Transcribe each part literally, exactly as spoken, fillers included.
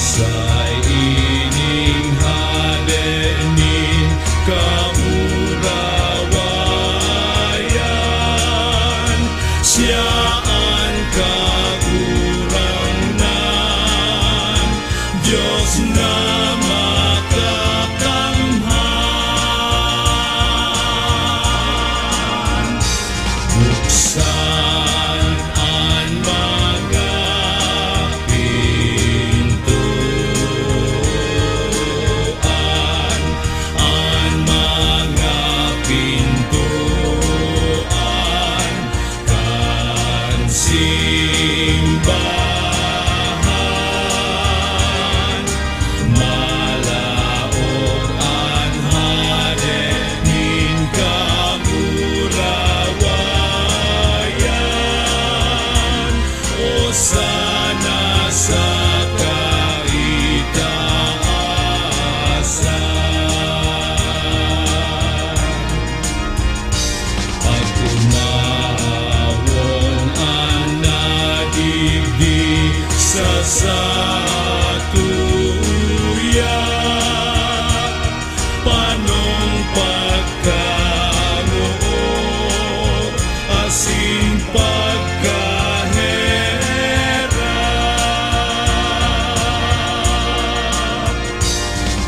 Sa ining hade nin kamurawayan, siya an Kagurangnan, Dios na makakamhan. Buksan an mga pintoan, an mga pintoan kan simbahan. Malaog an hade nin kamurawayan. Osana sa kaitaasan. Pag-unahon an nadigdi sa satuya, panong pagkamoot asin pagkaherak.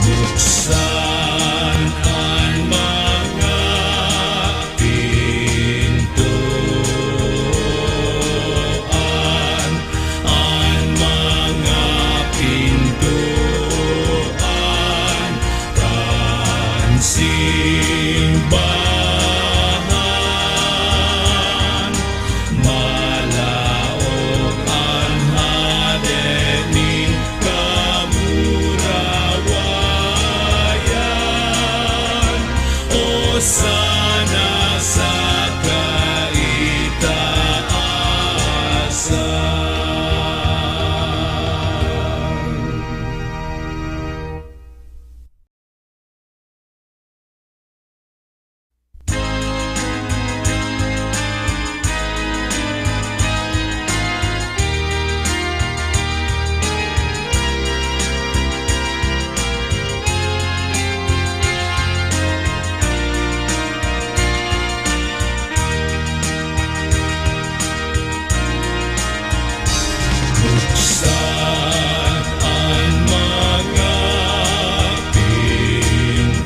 Buksan an mga pintoan, an mga pintoan kan simbahan. Malaog an hade nin kamurawayan. Osana sa kaitaasan. Buksan an mga pintoan,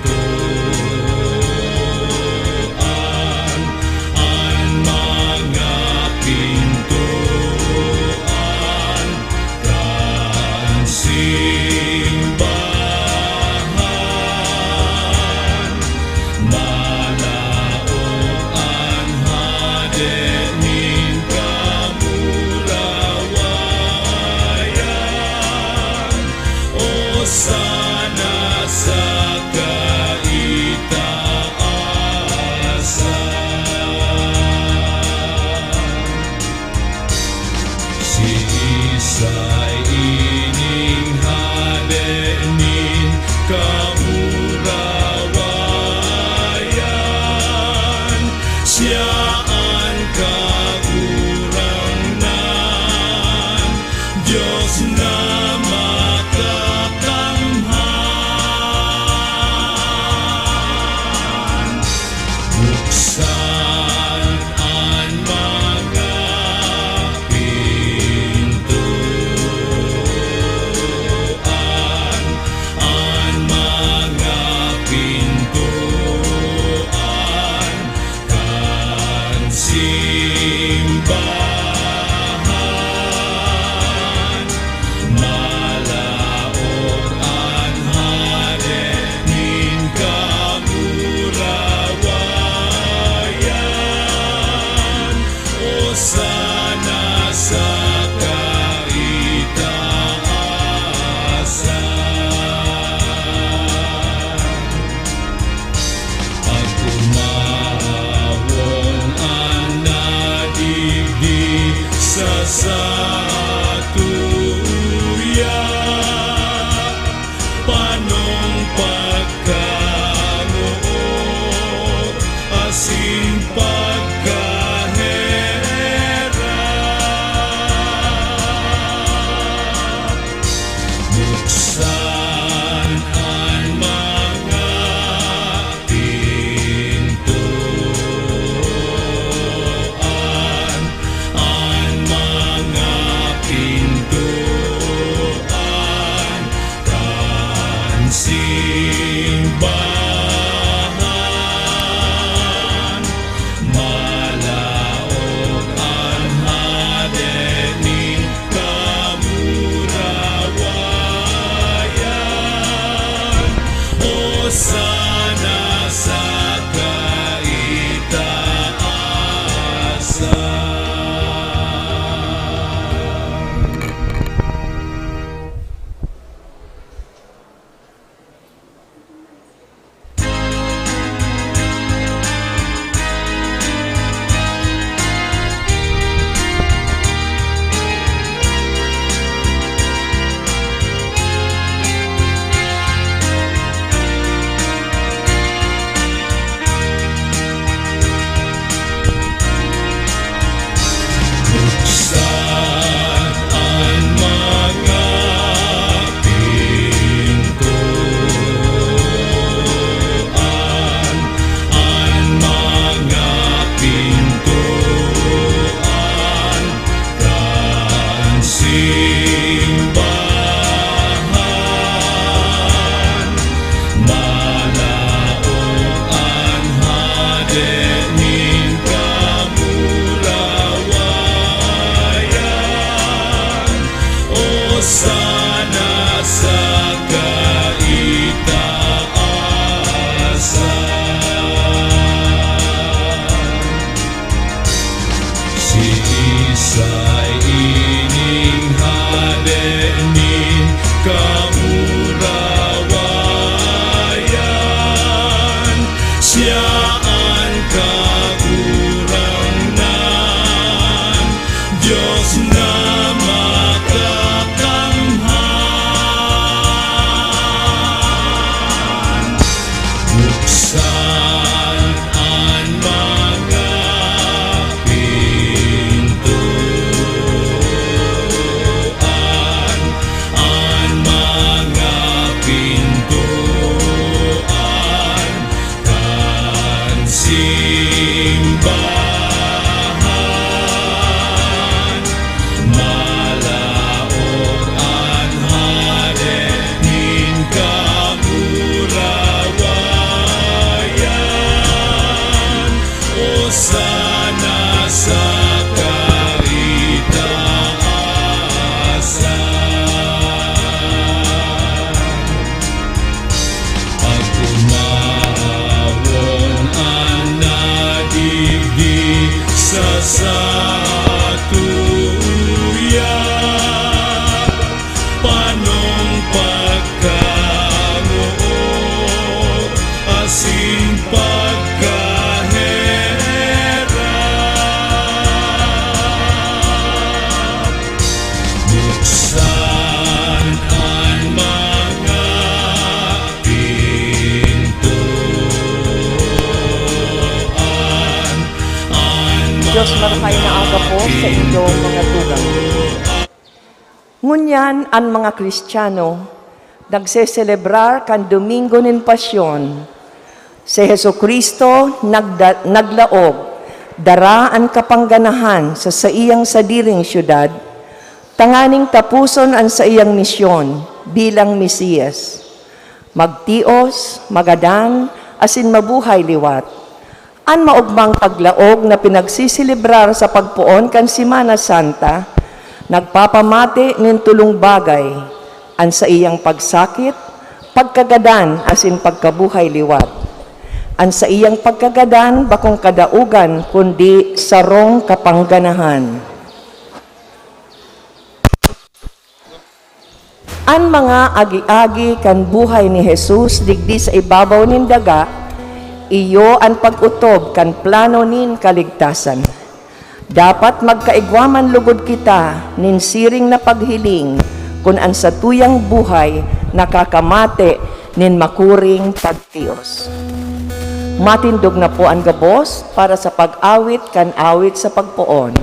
an mga pintoan kan simbahan. Malaog an hade nin kamurawayan. Osana sa kaitaasan. Siisay ining Marahay na aga po sa inyong mga tugang. Ngunyan, an mga Kristiyano nagseselebrar kan Domingo nin Pasyon. Si Jesu-Cristo nagda-, naglaog, dara an kapangganahan sa saiyang sadiring syudad, tanganing taposon an saiyang misyon bilang Mesiyas. Magtios, magadan, asin mabuhay liwat. An maogmang paglaog na pinagseselebrar sa pagpoon kan Semana Santa nagpapamati nin tolong bagay: an saiyang pagsakit, pagkagadan, asin pagkabuhay liwat. An saiyang pagkagadan bakong kadaogan kundi sarong kapangganahan. An mga agi-agi kan buhay ni Jesus digdi sa ibabaw nin daga iyo an pag-otob kan plano nin kaligtasan. Dapat magkaigwa man logod kita nin siring na paghiling kun an satuyang buhay nakakamate nin makuring pagtios. Matindog na po an gabos para sa pag-awit kan awit sa pagpoon.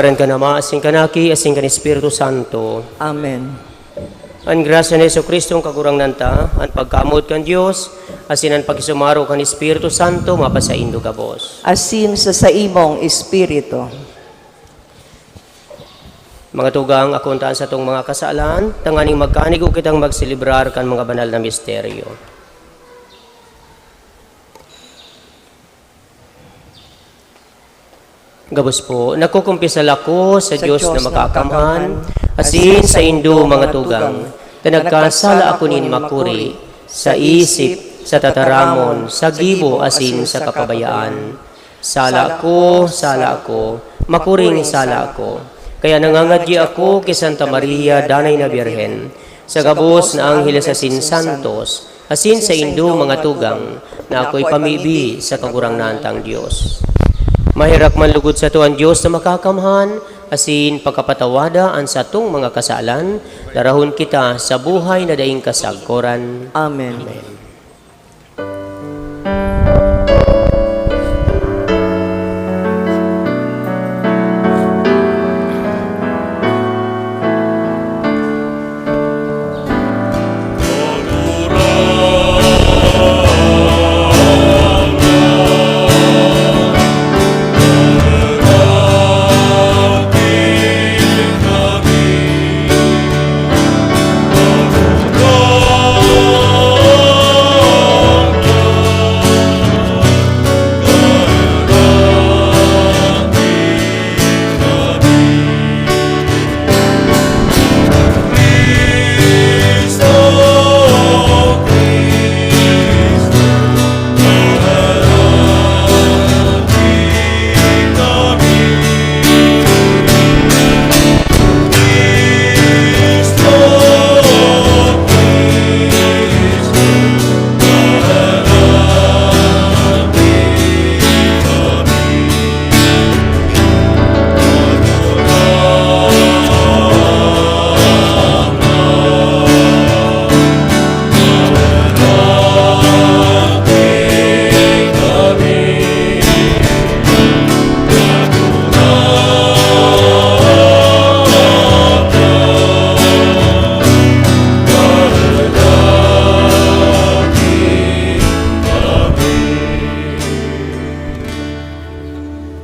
Ngaran kan Ama, asin kan Aki, asin kan Espiritu Santo. Amen. An grasya ni Jesu-Cristo, an Kagurangnan ta, an pagkamoot kan Dios, asin an pakisumaro kan Espiritu Santo, mapasaindo gabos. Asin sa saimong espiritu. Mga tugang, akonta an satong mga kasalan, tanganing magkanigo kitang magselebrar kan mga banal na misteryo. Gabos po, nakukumpisal ako sa Sa Diyos na Diyos na makakamhan, makakamhan, asin asin sa indo, mga tugang, na nagkasala ako nin makuri, sa isip, sa tataramon, sa gibo, asin sa kapabayaan. Sala ako, sala ako, makuring sala ako. Kaya nangangadyi ako ki Santa Maria, Danay na Birhen, sa gabos na anghel asin santos, asin sa indo mga tugang, na ako'y pamibi sa Kagurangnan tang Dios. Maherak man lugod sato an Dios na makakamhan, asin pakapatawada an satong mga kasalan, darahon kita sa buhay na daing kasagkoran. Amen. Amen.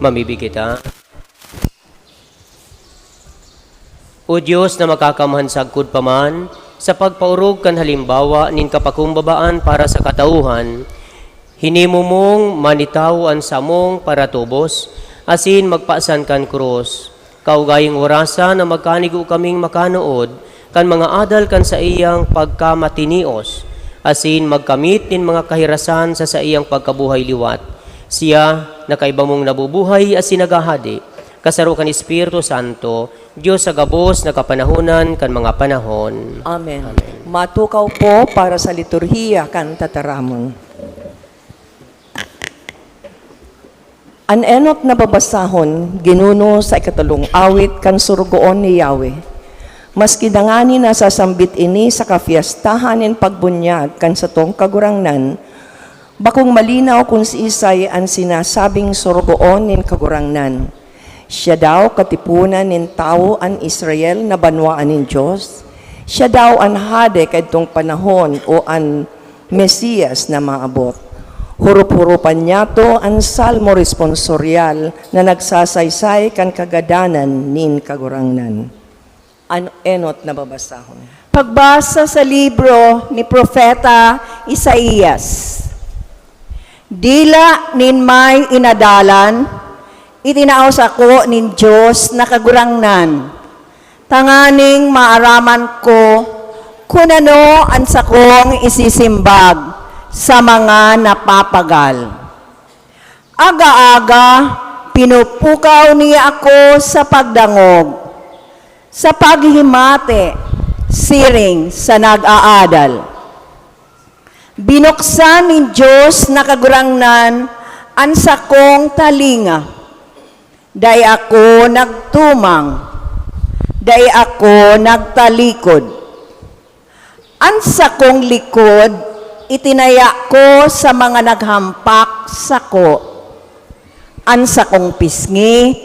Mamibi kita. O Dios na makakamhan sagkod pa man, sa pagpaorog kan halimbawa nin kapakumbabaan para sa katauhan, hinimo mong manitawo an samong paratubos, asin magpasan kan krus. Kaugayong orasa na magkanigo kaming makanood kan mga adal kan saiyang pagkamatinios, asin magkamit nin mga kahirasan sa saiyang pagkabuhay liwat. Siya na kaiba mong nabubuhay asin naghahade, kasaro kan Espiritu Santo, Dios sa gabos na kapanahonan kan mga panahon. Amen. Amen. Matukaw po para sa liturhiya kan tataramon. An enot na babasahon, ginuno sa ikatolong awit kan sorogoon ni Yahweh. Maski danganing nasasambit ini sa kafiestahan nin pagbunyag kan satong Kagurangnan, bakong malinaw kun siisay an sinasabing sorogoon nin Kagurangnan. Siya daw katiponan nin tawo an Israel na banwaan nin Dios? Siya daw an hade kaidtong panahon o an Mesias na maabot? Hurup-hurupan niyato an Salmo responsoryal na nagsasaysay kan kagadanan nin Kagurangnan. An enot na babasahon. Pagbasa sa libro ni Propeta Isaias. Dila nin may inadalan, itinao sako nin Dios na Kagurangnan, tanganing maaraman ko kun ano an sakong isisimbag sa mga napapagal. Aga-aga, pinupukaw niya ako sa pagdangog, sa paghimati, siring sa nag-aadal. Binuksan nin Dios na Kagurangnan an sakong talinga. Dai ako nagtumang, dai ako nagtalikod. An sakong likod itinaya ko sa mga naghampak sako. An sakong pisngi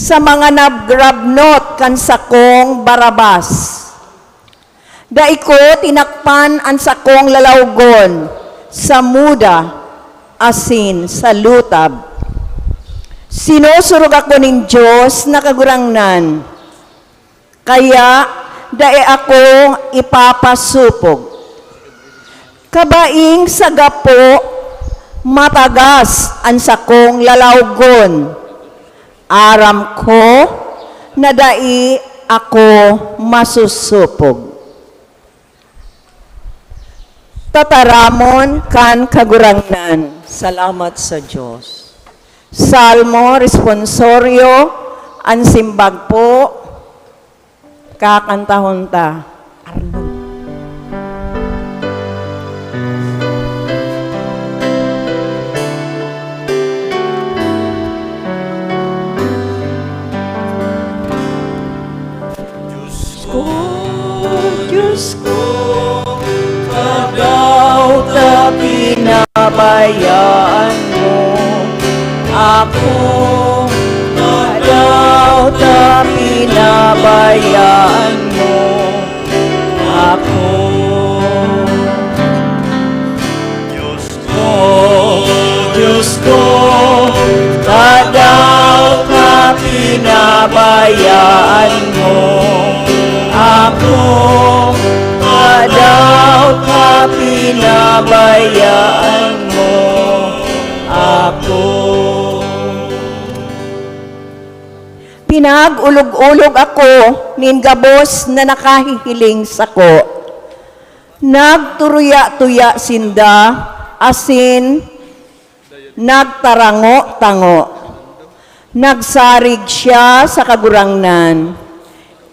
sa mga nagrabnot kan sakong Barabas. Dai ko tinakpan an sakong lalawgon sa muda asin sa lutab. Sinusurog ako nin Dios na Kagurangnan, kaya dai ako ipapasopog. Kabaing sa gapo, matagas an sakong lalawgon. Aram ko na dai ako masusopog. Tataramon kan Kagurangnan. Salamat sa Dios. Salmo Responsorio, an simbag po, kakantahon ta. Arnon. Diyos ko, Diyos ko, tadaw ta pinabayaan mo ako, tadaw ta pinabayaan mo ako. Diyos ko, Diyos ko, tadaw ka pinabayaan mo ako, tadaw ka pinabayaan mo ako. Pinag-olog-olog ako nin gabos na nakahihiling sako. Nagturuya-tuya sinda asin nagtarango-tango. Nagsarig siya sa Kagurangnan.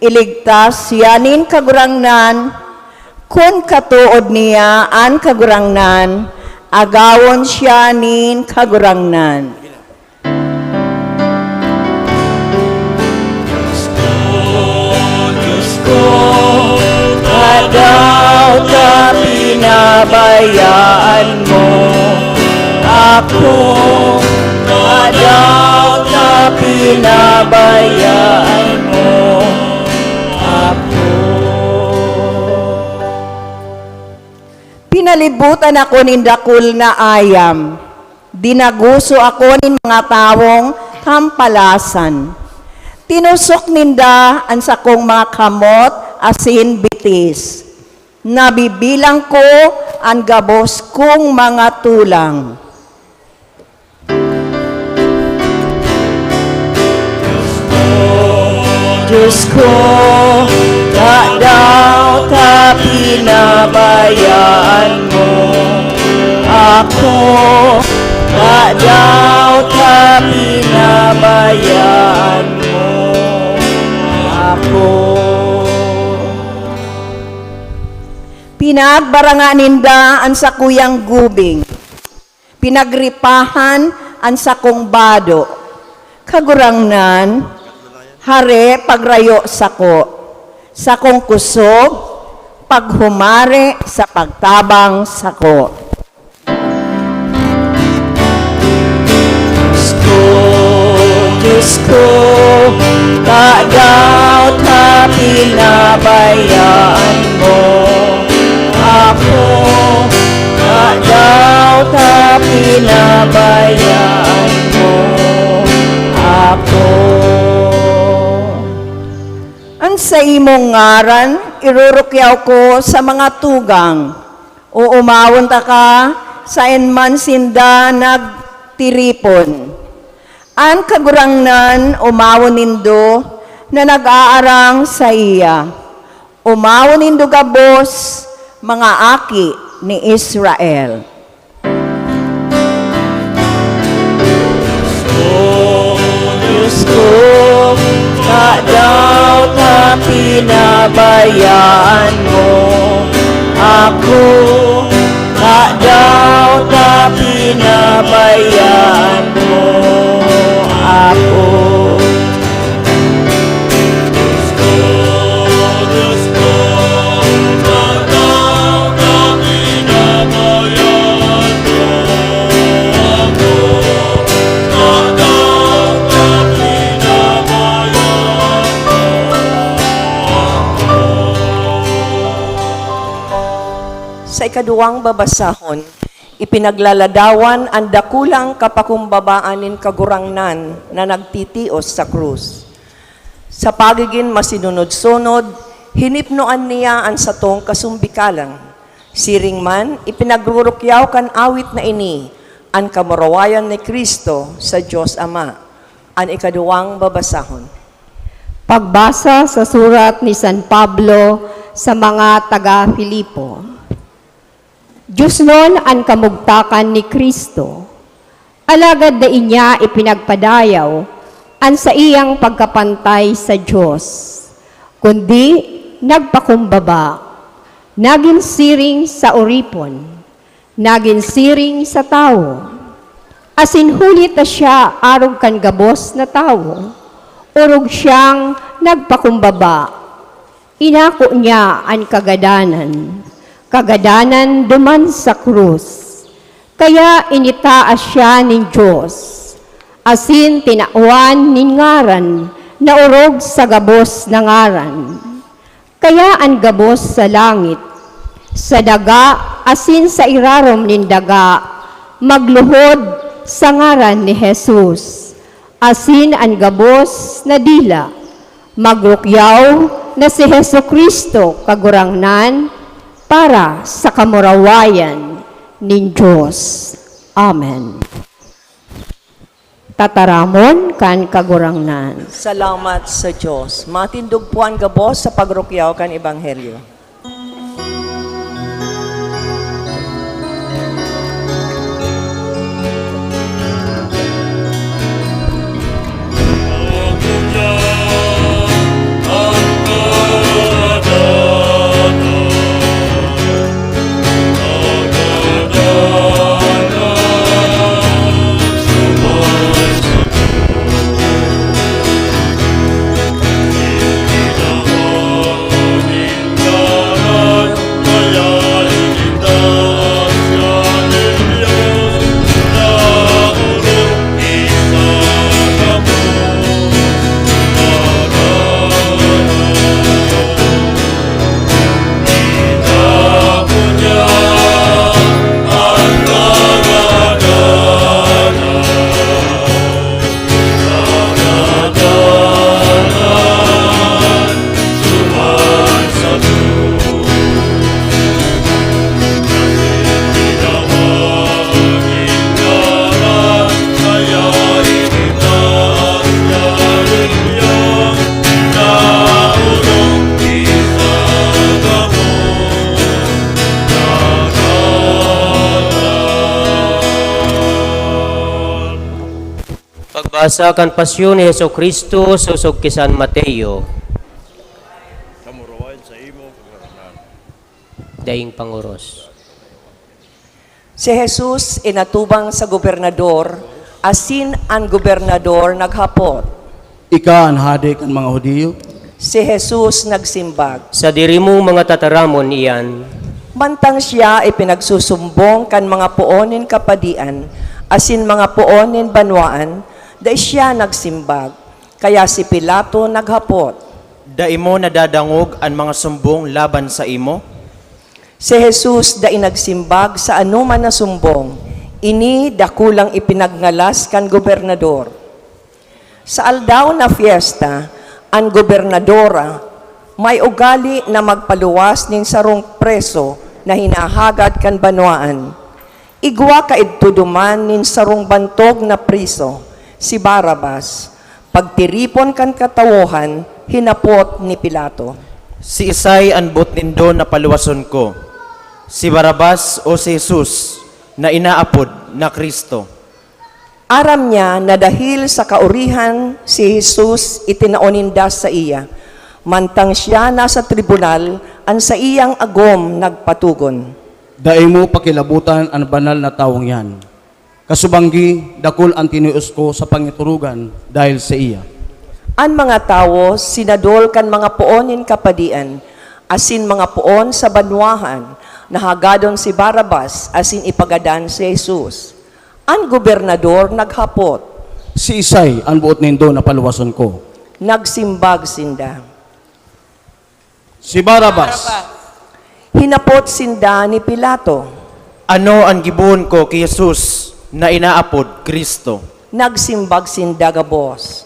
Iligtas siya nin Kagurangnan. Kun katood niya an Kagurangnan, agawon siya nin Kagurangnan. Diyos ko, Diyos ko, tadaw ta pinabayaan mo ako, tadaw ta pinabayaan mo ako. Pinalibutan ako nin dakul na ayam. Dinaguso ako nin mga tawong tampalasan. Tinusok ninda an sakong mga kamot asin bitis. Nabibilang ko an gabos kong mga tulang. Diyos ko, tadaw ta pinabayaan mo ako, tadaw ta pinabayaan mo ako. Pinagbaranga ninda an sakuyang gubing. Pinagripahan an sakong bado. Kagurangnan, hare pagrayo sako, sakong kusog, paghumare sa pagtabang sako. Diyos ko, Diyos ko, tadaw ta pinabayaan mo ako, tadaw ta pinabayaan mo ako. An saimong ngaran, irurukyaw ko sa mga tugang. Oomawon taka, saen man sinda nagtiripon. An Kagurangnan omawon nindo na nag-aarang saiya. Omawon nindo gabos, mga aki ni Israel. O Diyos ko, tadaw ta pinabayaan mo ako, tadaw ta pinabayaan mo ako. Kaduwang babasahon, ipinaglaladawan an dakulang kapakumbabaan nin Kagurangnan na nagtitios sa krus. Sa pagigin masinunod-sunod, hinipnoan niya an satong kasumbikalan. Siring man, ipinagrurukyaw kan awit na ini an kamurawayan ni Cristo sa Dios Ama. An ikaduwang babasahon. Pagbasa sa surat ni San Pablo sa mga taga-Filipo. Diosnon an kamugtakan ni Cristo, alagad dai niya ipinagpadayaw an saiyang pagkapantay sa Dios, kundi nagpakumbaba, nagin siring sa oripon, nagin siring sa tawo. Asin huli ta siya arog kan gabos na tawo, orog siyang nagpakumbaba. Inako niya an kagadanan, kagadanan duman sa krus. Kaya initaas siya nin Dios, asin tinawan nin ngaran na orog sa gabos na ngaran. Kaya an gabos sa langit, sa daga asin sa irarom nin daga magluhod sa ngaran ni Jesus, asin an gabos na dila magrukyaw na si Jesu-Cristo Kagurangnan para sa kamurawayan nin Dios. Amen. Tataramon kan Kagurangnan. Salamat sa Dios. Matindog po an gabos sa pagrukyaw kan Ebanghelyo. Pagbasa kan pasyon ni Jesu-Cristo sosog ki San Mateo. Kamurawayan sa imo, Kagurangnan. Daing pangoros. Si Jesus inatubang sa gobernador, asin an gobernador naghapot, "Ika an hade kan mga Judio?" Si Jesus nagsimbag, "Sadiri mong mga tataramon iyan." Mantang siya ipinagsusumbong kan mga poon nin kapadian asin mga poon nin banwaan, dai siya nagsimbag. Kaya si Pilato naghapot, "Dai mo nadadangog an mga sumbong laban saimo?" Si Jesus dai nagsimbag sa anoman na sumbong. Ini dakulang ipinagngalas kan gobernador. Sa aldaw na fiesta, an gobernadora may ugali na magpaluwas nin sarong preso na hinahagad kan banwaan. Igwa kaidto duman nin sarong bantog na preso, si Barrabas. Pagtiripon kan katawohan, hinapot ni Pilato, "Siisay an boot nindo na paluwason ko? Si Barrabas o si Jesus na inaapod na Cristo?" Aram niya na dahil sa kaurihan si Jesus itinao ninda saiya. Mantang siya nasa tribunal, an saiyang agom nagpatogon, "Dai mo pakilabotan an banal na tawong iyan. Kasubanggi, dakul an tinios ko sa pangiturugan dahil saiya." An mga tawo sinadol kan mga poon nin kapadian asin mga poon sa banwahan na hagadon si Barrabas asin ipagadan si Jesus. An gobernador naghapot, "Siisay an boot nindo na paluwason ko?" Nagsimbag sinda, "Si Barrabas." Hinapot sinda ni Pilato, "Ano an gibohon ko ki Jesus na inaapod Cristo?" Nagsimbag sinda gabos.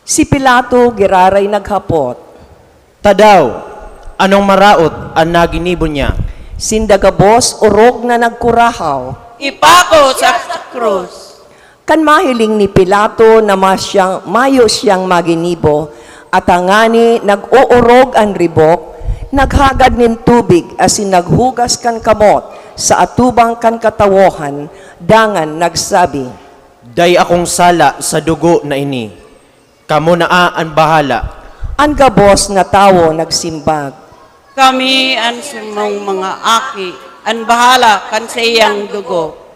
Si Pilato giraray naghapot, "Tadaw, anong maraot an naginibo niya?" Sinda gabos orog na nagkurahaw, "Ipako sa krus!" Kan mahiling ni Pilato na masyang, mayo siyang maginibo, at tangani nag-oorog an ribok, naghagad nin tubig asin naghugas kan kamot sa atubang kan katawohan, dangan nagsabi, "Dai akong sala sa dugo na ini. Kamo na an bahala." An gabos na tawo nagsimbag, "Kami an simong mga aki, an bahala kan saiyang dugo."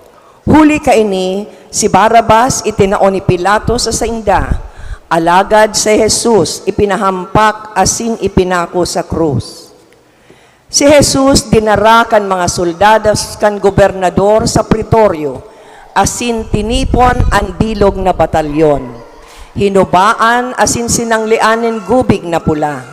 Huli kaini, si Barrabas itinao ni Pilato sa sainda, alagad si Jesus ipinahampak asin ipinako sa krus. Si Jesus dinara kan mga soldados kan gobernador sa Pretorio, asin tinipon an bilog na batalyon. Hinubaan asin sinanglian nin gubig na pula.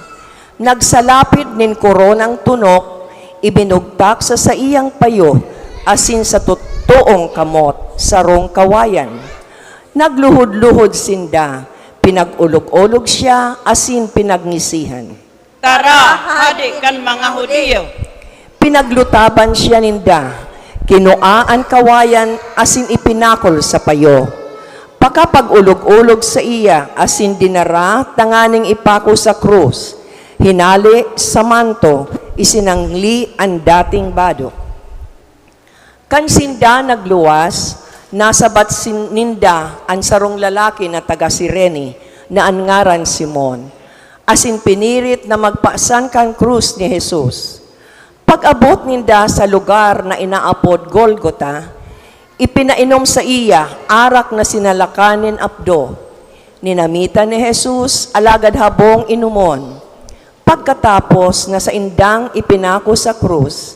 Nagsalapid nin koronang tunok, ibinugtak sa saiyang payo, asin sa totoong kamot, sarong kawayan. Nagluhod-luhod sinda, pinag-olog-olog siya, asin pinagngisihan, "Tara, hade kan mga Judio!" Pinaglutaban siya ninda, kinua an kawayan asin ipinakol sa payo. Pakapag-olog-olog saiya asin dinara tanganing ipako sa krus, hinale sa manto, isinangli an dating bado. Kan sinda nagluwas, nasabat sin-, ninda an sarong lalaki na taga Cirene, na an ngaran Simon, asin pinirit na magpasan kan krus ni Jesus. Pag-abot ninda sa lugar na inaapod Golgota, ipinainom saiya arak na sinalakan nin apdo. Ninamitan ni Jesus, alagad habong inomon. Pagkatapos na saindang ipinako sa krus,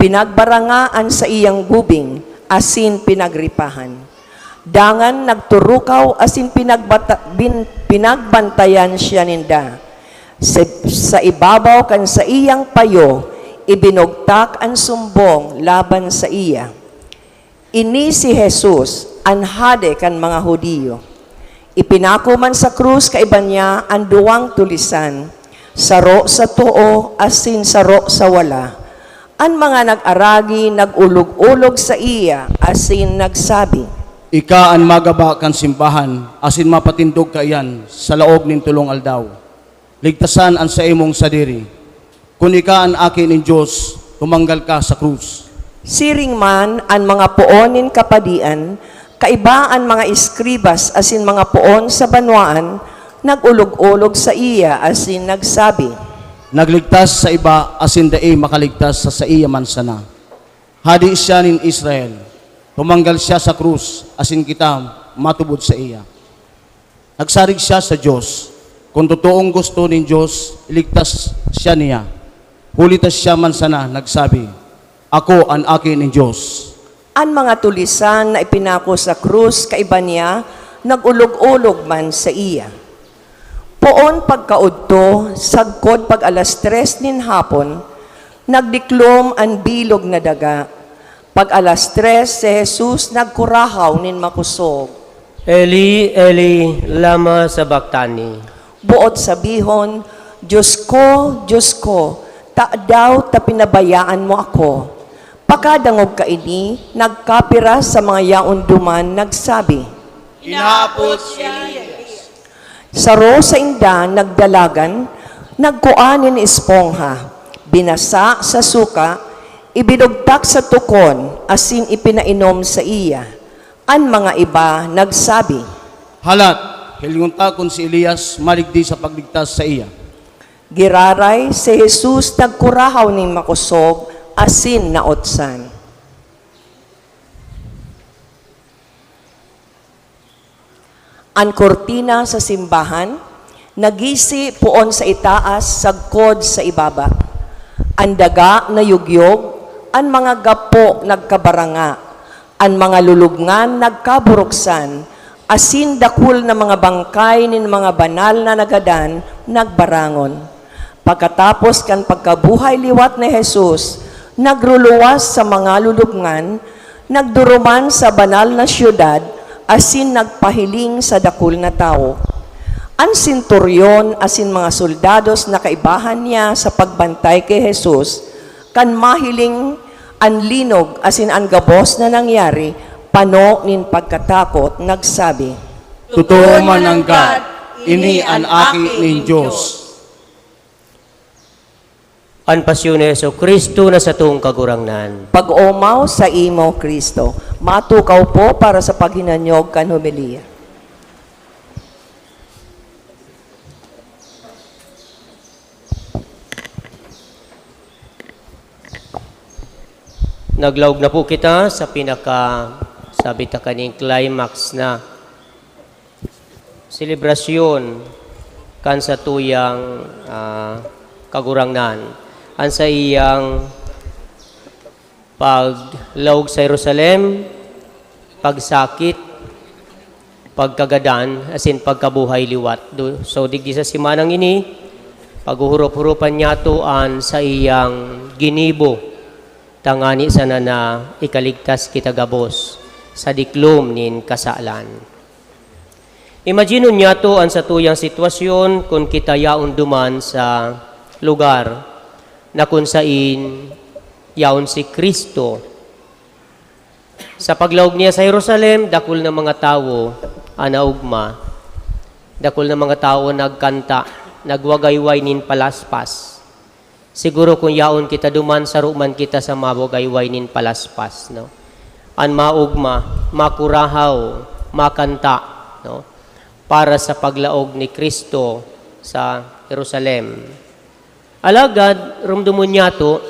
pinagbaranga an saiyang gubing asin pinagripahan. Dangan nagturukaw asin pinagbata-, bin-, pinagbantayan siya ninda. Sa, sa ibabaw kan saiyang payo, ibinugtak an sumbong laban saiya. Ini si Jesus, an Hade kan mga Judio. Ipinako man sa krus kaiba niya an duwang tulisan, saro sa too asin saro sa wala. An mga nag-aragi nag-olog-olog saiya asin nagsabi, "Ika an magaba kan simbahan asin mapatindog kaiyan sa laog nin tolong aldaw. Ligtasan an saimong sadiri. Kun ika an Aki nin Dios, tumanggal ka sa krus." Siring man an mga poon nin kapadian, kaiba an mga eskribas asin mga poon sa banwaan, nag-olog-olog saiya asin nagsabi, "Nagligtas sa iba asin dai makaligtas sa saiya man sana. Hade siya nin Israel. Tumanggal siya sa krus asin kita matubod saiya. Nagsarig siya sa Dios. Kun totoong gusto nin Dios, iligtas siya niya. Huli ta siya man sana nagsabi, 'Ako an Aki nin Dios.'" An mga tulisan na ipinako sa krus kaiba niya, nag-olog-olog man saiya. Poon pagkaodto, sagkod pag alas tres nin hapon, nagdiklom an bilog na daga. Pag alas tres, si Jesus nagkurahaw nin makosog, "Eli, Eli, lama sabactani?" Boot sabihon, "Dios ko, Dios ko, tadaw ta pinabayaan mo ako?" Pakadangog kaini, nagkapira sa mga yaon duman, nagsabi, "Inaapod si Elias." Saro sainda nagdalagan, nagkua nin espongha, binasa sa suka, ibinugtak sa tukon, asin ipinainom saiya. An mga iba nagsabi, "Halat, hilingon ta kun si Elias madigdi sa pagligtas saiya." Giraray, si Jesus nagkurahaw nin makosog asin naotsan. An kurtina sa simbahan nagisi poon sa itaas sagkod sa ibaba. An daga nayugyog, an mga gapo nagkabaranga, an mga lulubngan nagkaburuksan, asin dakul na mga bangkay nin mga banal na nagadan nagbarangon. Pagkatapos kan pagkabuhay liwat ni Jesus, nagruluwas sa mga lulubngan, nagduruman sa banal na syudad, asin nagpahiling sa dakul na tawo. An senturyon asin mga soldados na kaibahan niya sa pagbantay ki Jesus, kan mahiling an linog asin an gabos na nangyari, pano nin pagkatakot, nagsabi, "Totoo man nanggad, ini an Aki nin Dios." An pasyon ni Jesu-Cristo na satong Kagurangnan. Pag-omaw saimo, Cristo. Matukaw po para sa paghinanyog kan homilya. Naglaog na po kita sa pinaka, sabi ta kaning climax na selebrasyon kan satuyang, ah, Kagurangnan. An saiyang paglaog sa Jerusalem, pagsakit, pagkagadan, asin pagkabuhay liwat. Do-, so, digdi sa semanang ini, paghuhurup-hurupan niyato an saiyang ginibo, tangani sana na ikaligtas kita gabos sa diklom nin kasalan. Imaginon niyato an satuyang sitwasyon kun kita yaon duman sa lugar na kun sain yaon si Cristo. Sa paglaog niya sa Jerusalem, dakul na mga tawo an naogma, dakul na mga tawo an nagkanta, nagwagayway nin palaspas. Siguro kun yaon kita duman, saro man kita sa mawagayway nin palaspas, no? An maogma, makurahaw, makanta, no? Para sa paglaog ni Cristo sa Jerusalem. Alagad, rumdomon niyato,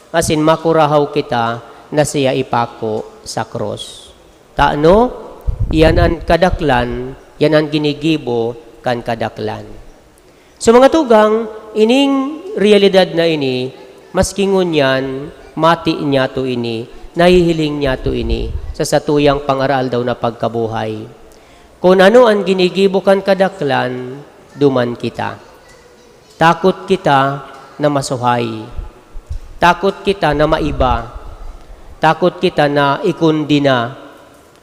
Asin makurahaw kita na siya ipako sa krus. Tano, iyan an kadaklan, iyan an ginigibo kan kadaklan. So, mga tugang, ining realidad na ini, maski ngunyan, mati niyato ini, nahihiling niyato ini sa satuyang pang-araaldaw na pagkabuhay. Kun ano an ginigibo kan kadaklan, duman kita. Takot kita na masuhay. Takot kita na maiba. Takot kita na ikondena.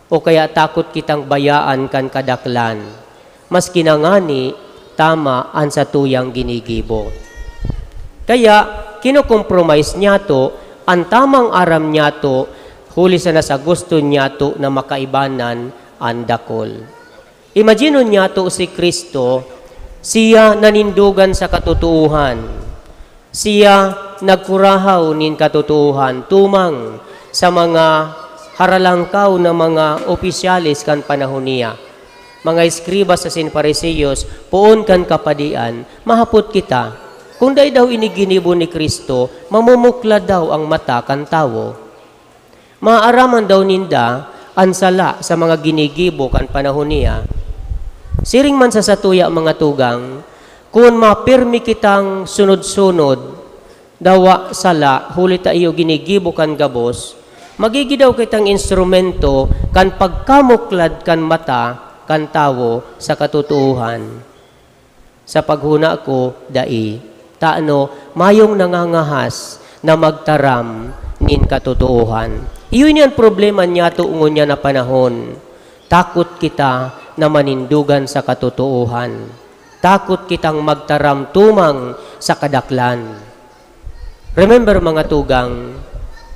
O kaya takot kitang bayaan kan kadaklan. Maski na ngani, tama an satuyang ginigibo. Kaya, kinokompromise niyato an tamang aram niyato, huli sana sa gusto niyato na makaibanan an dakul. Imaginon niyato si Cristo, siya nanindogan sa katotoohan. Siya nagkurahaw nin katotoohan tumang sa mga haralangkaw na mga opisyales kan panahon niya. Mga eskribas asin Fariseos, poon kan kapadian, mahapot kita, kun dai daw ini ginibo ni Cristo, mamumuklad daw an mata kan tawo. Maaaraman daw ninda an sala sa mga ginigibo kan panahon niya. Siring man sa satuya, mga tugang, kun mapirmi kitang sunod-sunod, dawa sala, huli ta iyo ginigibo kan gabos, magigin daw kitang instrumento kan pagkamuklad kan mata kan tawo sa katotoohan. Sa paghona ko, dai. Tano, mayong nangangahas na magtaram nin katotoohan. Iyo ini an problema niyato ngunyan na panahon. Takot kita na manindogan sa katotoohan. Takot kitang magtaram tumang sa kadaklan. Remember, mga tugang,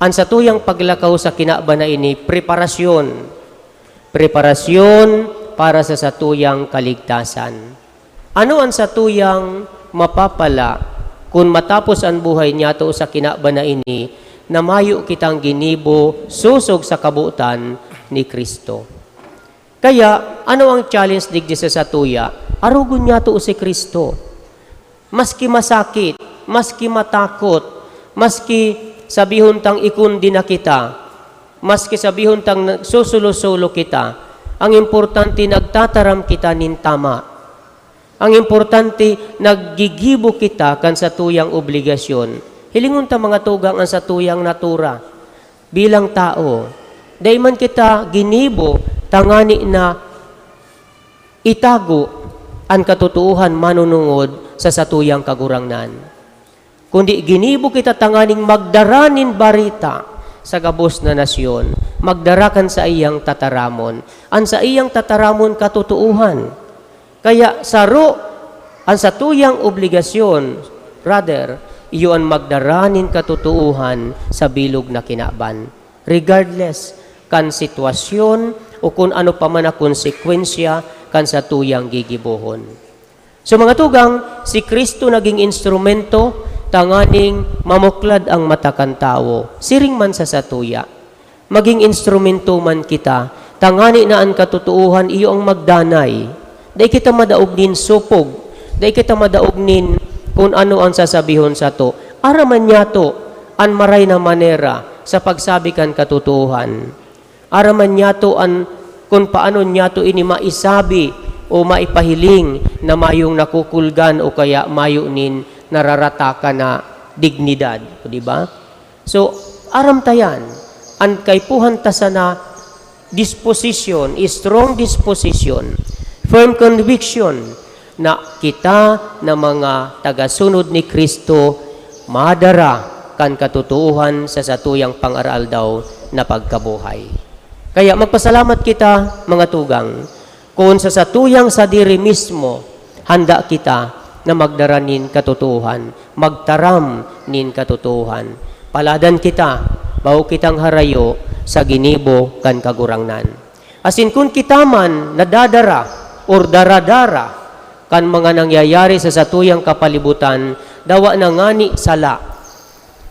an satuyang paglakaw sa kinaban na ini, preparasyon. Preparasyon para sa satuyang kaligtasan. Ano an satuyang mapapala kun matapos an buhay niyato sa kinaban na ini na mayo kitang ginibo sosog sa kabotan ni Cristo? Kaya, ano ang challenge digdi sa satuya? Arogon niyato si Cristo. Maski masakit, maski matakot, maski sabihon tang ikundi na kita, maski sabihon tang nagsusolo-solo kita, ang importante, nagtataram kita nin tama. Ang importante, naggigibo kita kan satuyang obligasyon. Hilingon ta, mga tugang, an satuyang natura bilang tawo. Dai man kita ginibo tangani na itago an katotoohan manunungod sa satuyang Kagurangnan. Kundi ginibo kita tanganing magdara nin bareta sa gabos na nasyon, magdara kan saiyang tataramon. An saiyang tataramon, katotoohan. Kaya saro an satuyang obligasyon, brother, iyo an magdara nin katotoohan sa bilog na kinaban, regardless kan sitwasyon o kun ano pa man na konsekwensya kan satuyang gigibohon. So, mga tugang, si Cristo naging instrumento tanganing mamuklad ang mata kan tawo, siring man sa satuya. Maging instrumento man kita, tangani na an katotoohan iyo ang magdanay. Dai kita madaog nin supog, dai kita madaog nin kun ano ang sasabihon sato. Aram man niyato an maray na manera sa pagsabi kan katotoohan. Aram man niyato an kun paano niyato ini maisabi o maipahiling na mayong nakukulgan o kaya mayo nin nararatakan na dignidad, di ba? So, aram ta yan. An kaipuhan ta sana disposition, strong disposition, firm conviction na kita na mga tagasunod ni Cristo madara kan katotoohan sa satuyang pang-araaldaw na pagkabuhay. Kaya magpasalamat kita, mga tugang, kun sa satuyang sadiri mismo, handa kita na magdara nin katotoohan, magtaram nin katotoohan. Paladan kita, bako kitang harayo sa ginibo kan Kagurangnan. Asin kun kita man nadadara or daradara kan mga nangyayari sa satuyang kapalibutan, dawa na ngani sala,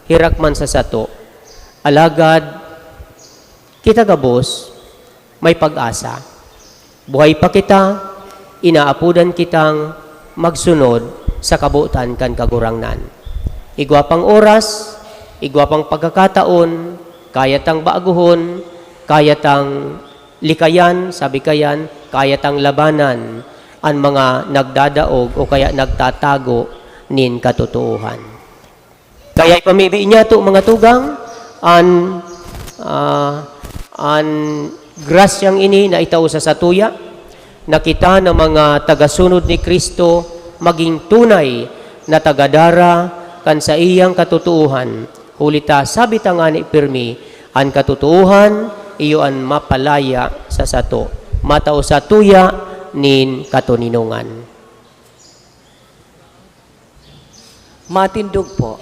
herak man sa sato. Alagad kita gabos, may pag-asa. Buhay pa kita, inaapodan kitang magsunod sa kabotan kan Kagurangnan. Igwa pang oras, igwa pang pagkakataon, kaya tang bagohon, kaya tang likayan, sabi kayan, kaya tang labanan an mga nagdadaog o kaya nagtatago nin katotoohan. Kaya ipamibi niyato, mga tugang, an, ah, an grasyang ini na itao sa satuya, na kita na mga tagasunod ni Cristo maging tunay na tagadara kan saiyang katotoohan. Huli ta, sabi ta ngani pirmi, an katotoohan iyo an mapalaya sa sato, matao satuya nin katoninongan. Matindog po.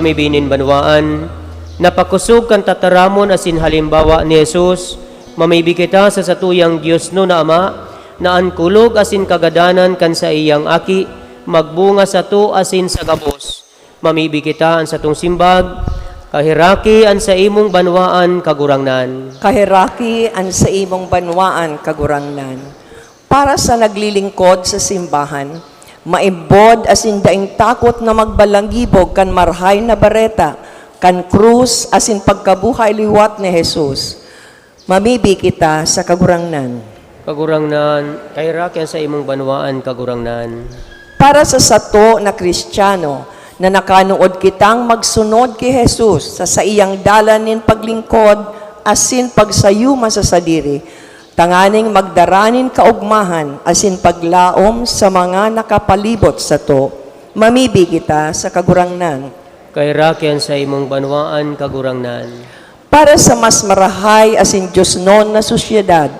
Mamibi nin banwaan, napakosog kan tataramon asin halimbawa ni Jesus, mamibi kita sa satuyang Dios no na Ama, na an kulog asin kagadanan kan saiyang Aki magbunga sato asin sa gabos. Mamibi kita an satong simbag, Kaheraki an saimong banwaan, Kagurangnan. Kaheraki an saimong banwaan, Kagurangnan. Para sa naglilingkod sa simbahan, maimbod asin daing takot na magbalangibog kan Marahay na Bareta, kan krus asin pagkabuhay liwat ni Jesus. Mamibi kita sa Kagurangnan. Kagurangnan, kaheraki an saimong banwaan, Kagurangnan. Para sa sato na Kristiyano, na nakanood kitang magsunod ki Jesus sa saiyang dalan nin paglingkod asin pagsayuma sa sadiri, tanganing magdara nin kaogmahan asin paglaom sa mga nakapalibot sato, mamibi kita sa Kagurangnan. Kaheraki an saimong banwaan, Kagurangnan. Para sa mas marahay asin diosnon na sosyedad,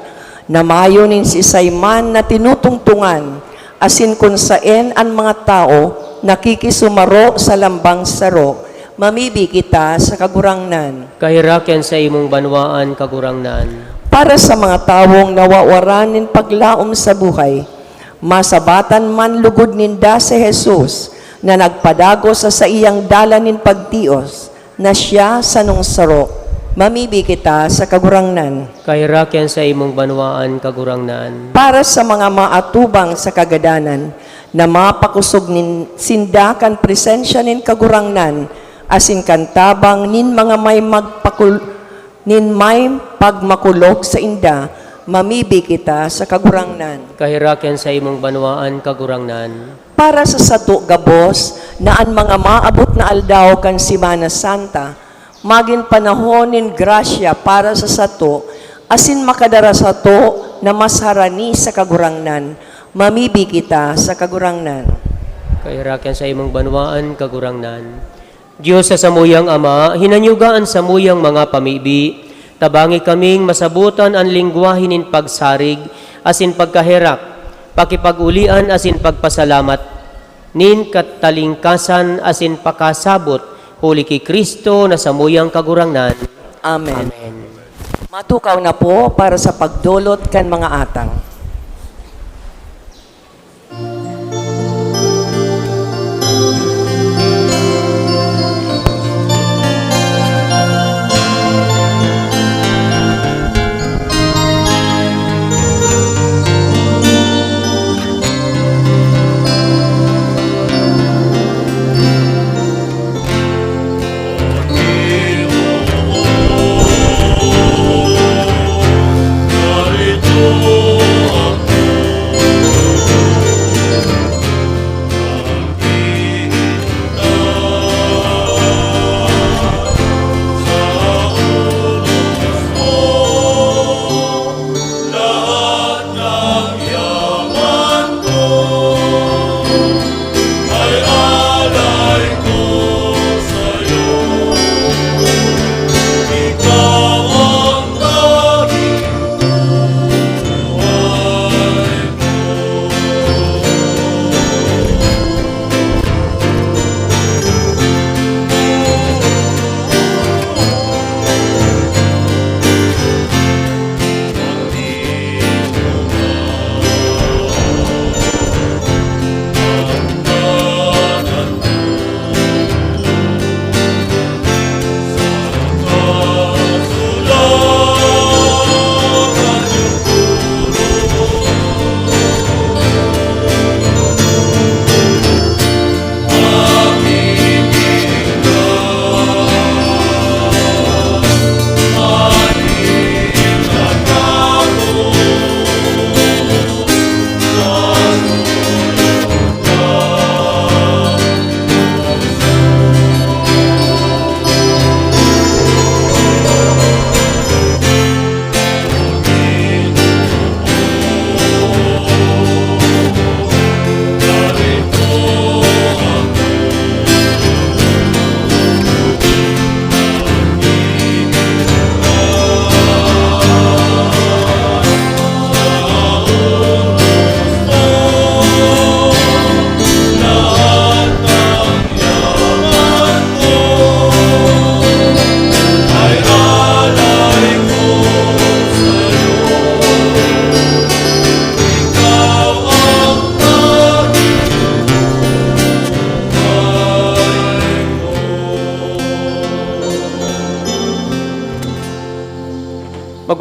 na mayo nin siisay man na tinutungtungan, asin kun saen an mga tawo nakikisumaro sa lambang saro, mamibi kita sa Kagurangnan. Kaheraki an saimong banwaan, Kagurangnan. Para sa mga tawong nawawaran nin paglaom sa buhay, masabatan man lugod ninda si Jesus na nagpadagos sa saiyang dalan nin pagtios, na siya sanong saro, mamibi kita sa Kagurangnan. Kaheraki an saimong banwaan, Kagurangnan. Para sa mga maatubang sa kagadanan, na mapakosog nin sinda kan presensya nin Kagurangnan, asin kan tabang nin mga may magpakul-, nin may pagmakulog sainda, mamibi kita sa Kagurangnan. Kaheraki an saimong banwaan, Kagurangnan. Para sa sato gabos, na an mga maabot na aldaw kan Semana Santa magin panahon nin grasya para sa sato, asin makadara sato na mas harani sa Kagurangnan, mamibi kita sa Kagurangnan. Kaheraki an saimong banwaan, Kagurangnan. Dios sa samuyang Ama, hinanyuga an samuyang mga pamibi, tabangi kaming masabotan an lengwahe nin pagsarig asin pagkaherak, pakipag-olian asin pagpasalamat, nin katalingkasan asin pakasabot, huli ki Cristo na samuyang Kagurangnan. Amen. Amen. Matukaw na po para sa pagdolot kan mga atang.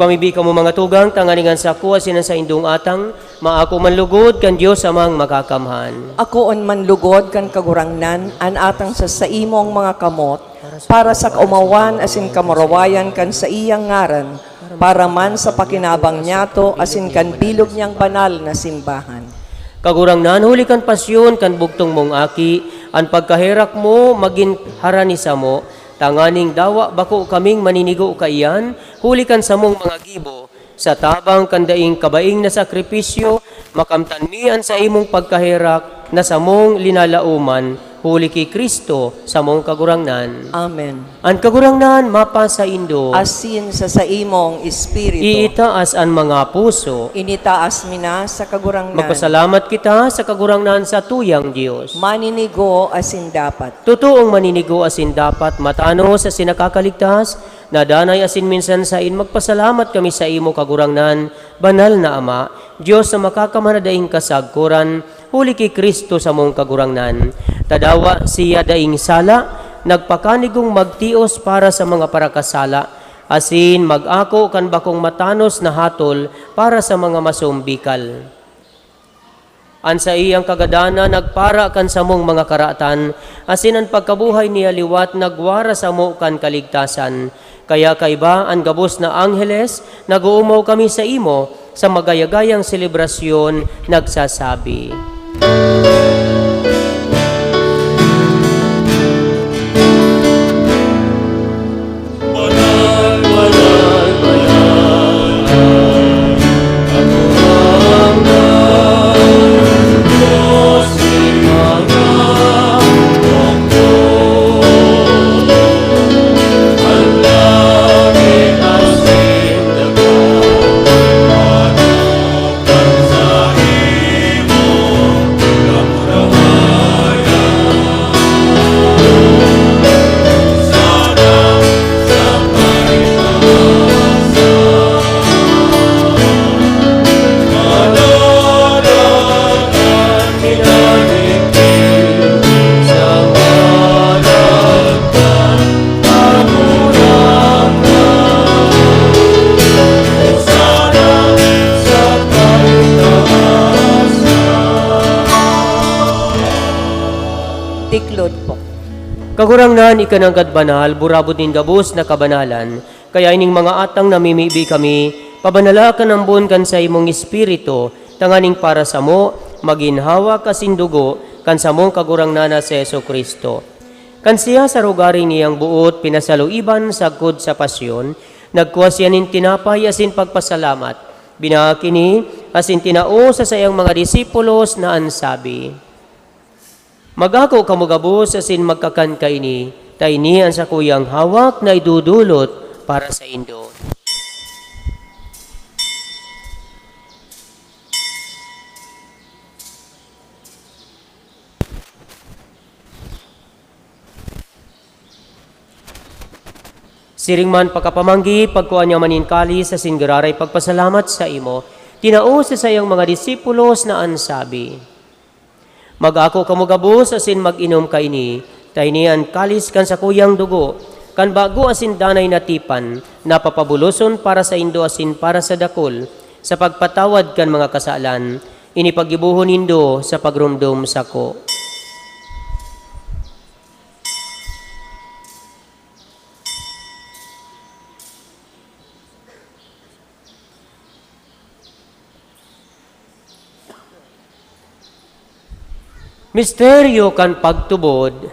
Pamibi kamo, mga tugang, tanganing an sako asin an saindong atang maako man lugod kan Dios Amang Makakamhan. Akoon man lugod kan Kagurangnan an atang sa saimong mga kamot, para sa kaumawan asin kamurawayan kan saiyang ngaran, para man sa pakinabang niyato asin kan bilog niyang banal na simbahan. Kagurangnan, huli kan pasyon kan bugtong mong Aki, an pagkaherak mo magin harani samo, tanganing dawa bako kaming maninigo kaiyan, huli kan samong mga gibo, sa tabang kan daing kabaing na sakripisyo, makamtan mi an saimong pagkaherak na samong linalaoman, huli ki Cristo, samong Kagurangnan. Amen. An Kagurangnan mapasaindo. Asin sa saimong espiritu. Iitaas an mga puso. Initaas mi na sa Kagurangnan. Magpasalamat kita sa Kagurangnan, satuyang Dios. Maninigo asin dapat. Totoong maninigo asin dapat, matanos asin nakakaligtas, na danay asin minsan sain magpasalamat kami saimo, Kagurangnan, Banal na Ama, Dios na makakamhan na daing kasagkoran, huli ki Cristo samong Kagurangnan. Ta dawa siya daing sala, nagpakanigong magtios para sa mga parakasala, asin mag-ako kan bakong matanos na hatol para sa mga masombikal. An saiyang kagadanan nagpara kan samong mga karatan, asin an pagkabuhay niya liwat nagwara samo kan kaligtasan. Kaya kaiba an gabos na angheles, nag-oomaw kami saimo sa magayagayang selebrasyon, nagsasabi, Tiklod po. Kagurangnan, ika nanggad banal, burabod nin gabos na kabanalan, kaya ining mga atang namimibi kami, pabanala kan ambon kan saimong Espiritu, tanganing para samo, magin hawak asin dugo kan samong Kagurangnan na si Jesu-Cristo. Kan siya sa rogaring niyang boot pinasaluiban sagkod sa pasyon, nagkua siya nin tinapay asin pagpasalamat, binaak ini, asin tinao sa saiyang mga disipulos na an sabi, "Mag-ako kamo gabos asin magkakan kaini, ta ini an sakuyang hawak na idodolot para saindo." Siring man pakapamanggi, pagkua niya man nin kalis asin giraray pagpasalamat saimo, tinao sa saiyang mga disipulos na an sabi, "Mag-ako kamo gabos asin mag-inom kaini, ta ini an kalis kan sakuyang dugo, kan bago asin danay na tipan, na papabuloson para saindo asin para sa dakul, sa pagpatawad kan mga kasalan. Ini paggibohon nindo sa pagromdom sako." Misteryo kan pagtubod.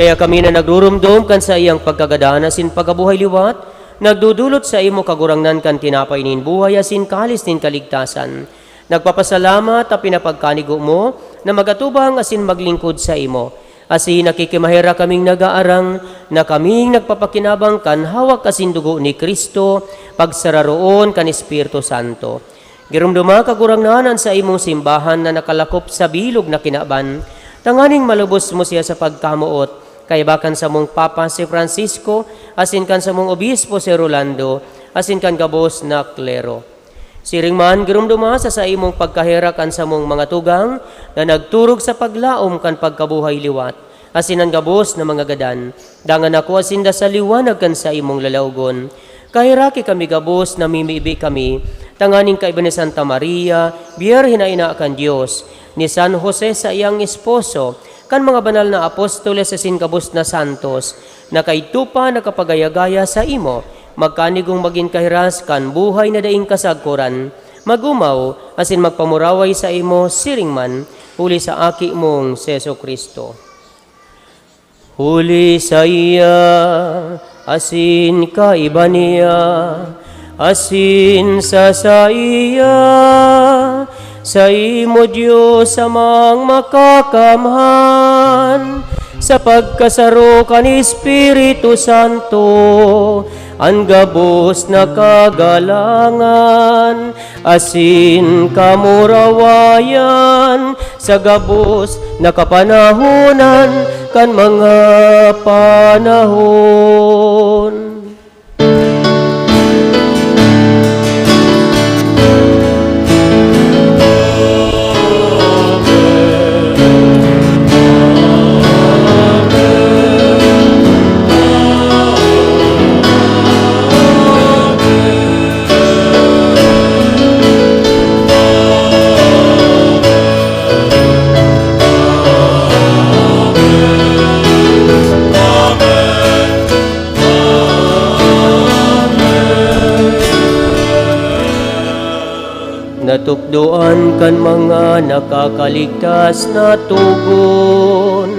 Kaya kami na nagruromdom kan saiyang pagkagadan asin pagkabuhay liwat, nagdodolot saimo, Kagurangnan, kan tinapay nin buhay asin kalis nin kaligtasan. Nagpapasalamat ta pinapagkanigo mo na magatubang asin maglingkod saimo. Asin nakikimaherak kaming nagaarang na kaming nagpapakinabang kan hawak asin dugo ni Cristo, pagsararoon kan Espiritu Santo. Giromdoma, Kagurangnan, an saimong simbahan na nakalakop sa bilog na kinaban, tanganing malubos mo siya sa pagkamoot, kaiba kan samong Papa si Francisco, asin kan samong Obispo si Rolando, asin kan gabos na klero. Siring man, giromdoma sa saimong pagkaherak an samong mga tugang na nagturog sa paglaom kan pagkabuhay liwat, asin an gabos na mga gadan. Dangan ako sinda sa liwanag kan saimong lalaogon. Kaheraki kami gabos, namimibi kami, tanganing kaiba ni Santa Maria, Birhen na ina kan Dios, ni San Jose saiyang esposo, kan mga banal na apostoles asin gabos na santos, na kaidto pa nakapagaya-gaya saimo, magkanigong magin kahiras kan buhay na daing kasagkoran, mag-omaw asin magpamuraway saimo siring man, huli sa Aki mong si Jesu-Cristo. Huli saiya, asin kaiba niya, asin sa saiya, saimo, Dios Amang Makakamhan, sa pagkasaro kan Espiritu Santo, an gabos na kagalangan asin kamurawayan sa gabos na kapanahonan kan mga panahon. Natukdoan kan mga nakakaligtas na togon,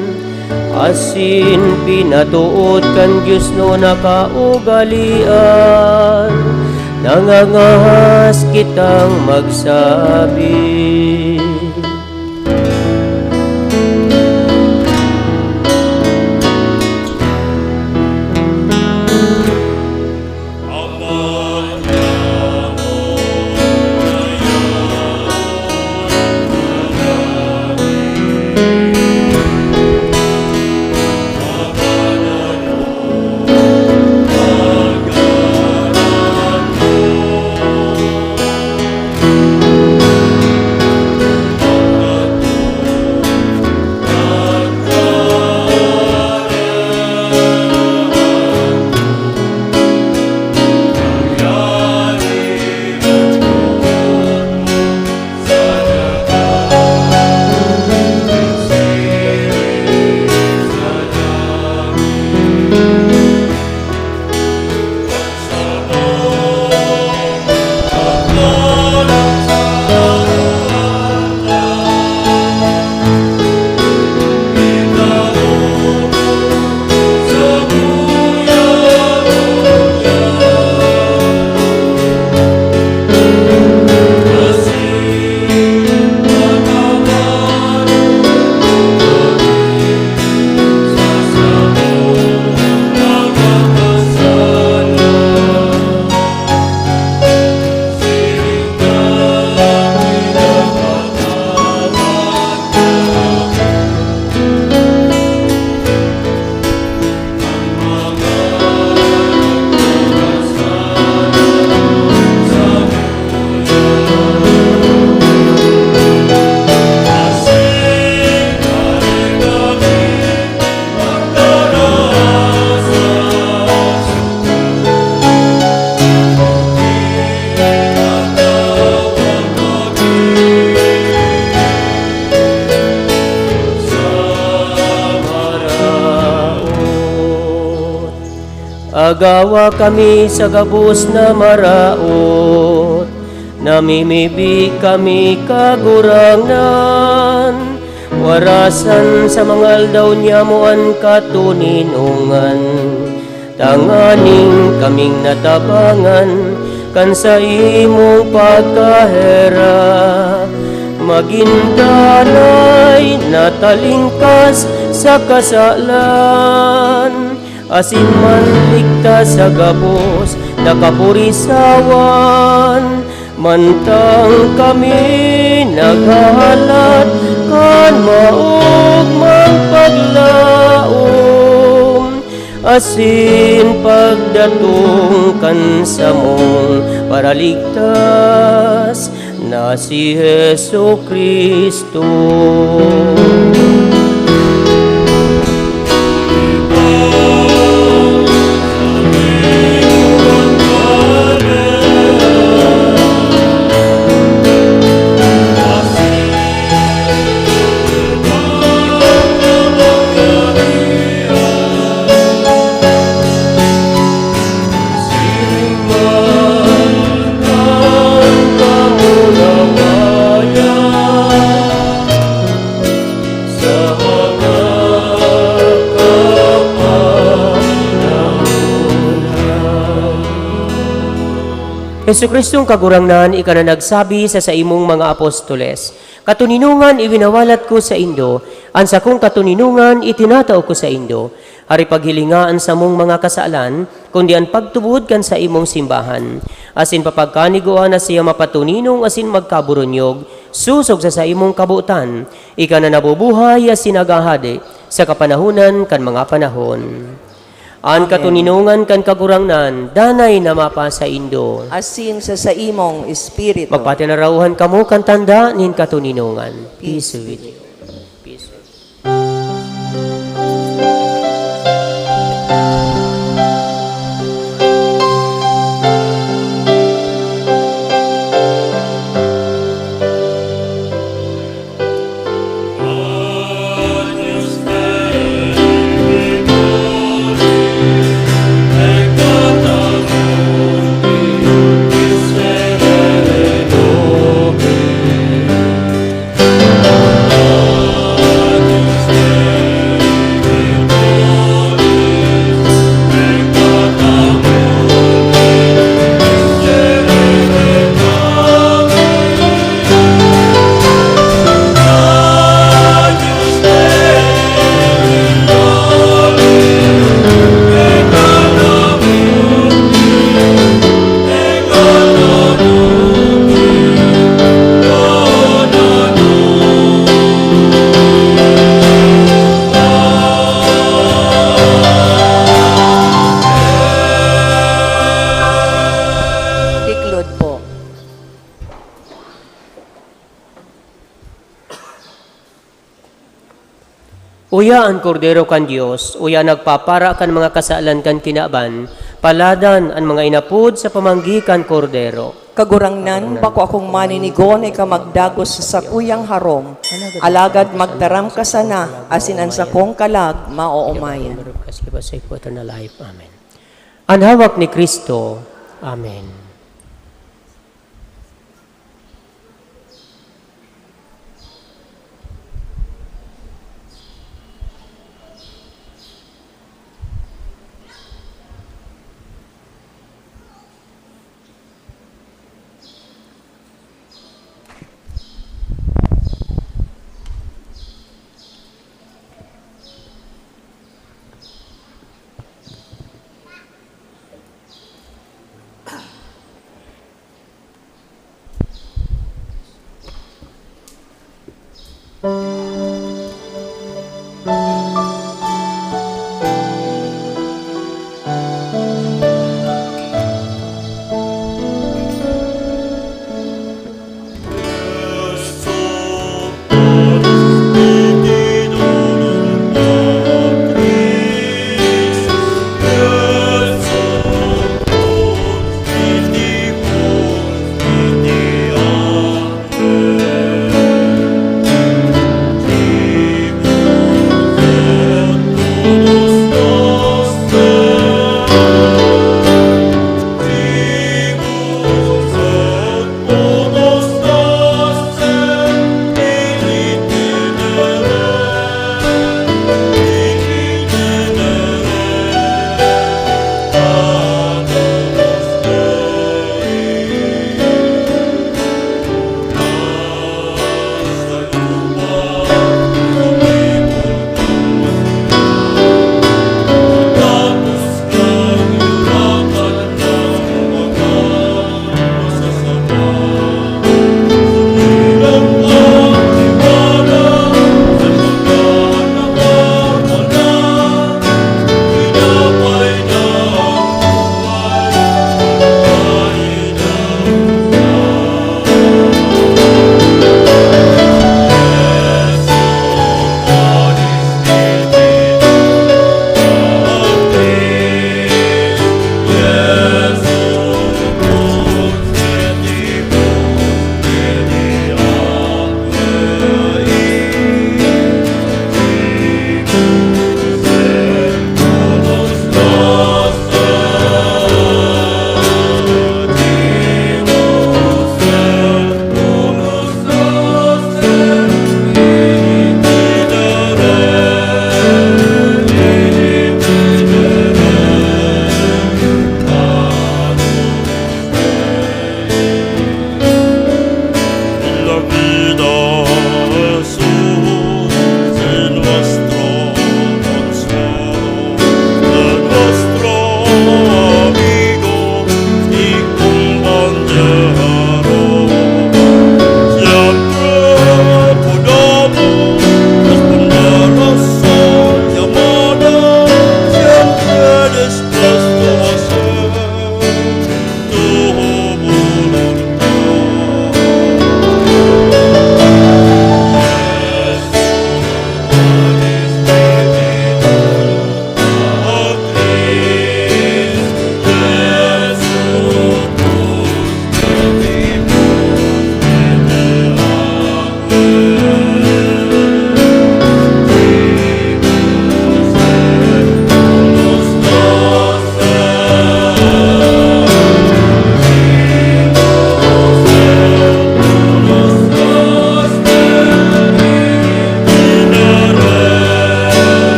asin pinatood kan Dios na kaugalean, nangangahas kitang magsabi. Agawa kami sa gabos na maraot, namimibi kami, Kagurangnan, warasan sa mga aldaw niamo an katoninongan, tanganing kaming natabangan kan saimong pagkaherak, magin danay na talingkas sa kasalan, asin manligtas sa gabos na kapurisawan, mantang kami naghahalat kan maogmang paglaom asin pagdatong kan samong Paraligtas na si Jesu-Cristo. Jesu-Cristong Kagurangnan, ika na nagsabi sa saimong mga apostoles, "Katoninongan iwinawalat ko saindo, an sakong katoninongan itinatao ko saindo." Hari, paghilinga an samong mga kasalan, kundi an pagtubod kan saimong simbahan. Asin papagkanigoan na siya mapatoninong asin magkaburunyog, sosog sa saimong kabotan. Ika na nabubuhay asin naghahade sa kapanahonan kan mga panahon. An Amen. Katoninongan kan Kagurangnan, danay na mapasaindo. Asin sa saimong espiritu. Magpatinarawan kamo kan tanda nin katoninongan. Peace with you. Peace with you. Tiklod po. Uya an Kordero kan Dios, uya an nagpapara kan mga kasalan kan kinaban, paladan an mga inapod sa pamanggi kan Kordero. Kagurangnan, bako akong maninigo na ika magdagos sa sakuyang harong, alagad magtaram ka sana, asin an sakong kalag maoomayan. Amen. An hawak ni Cristo. Amen.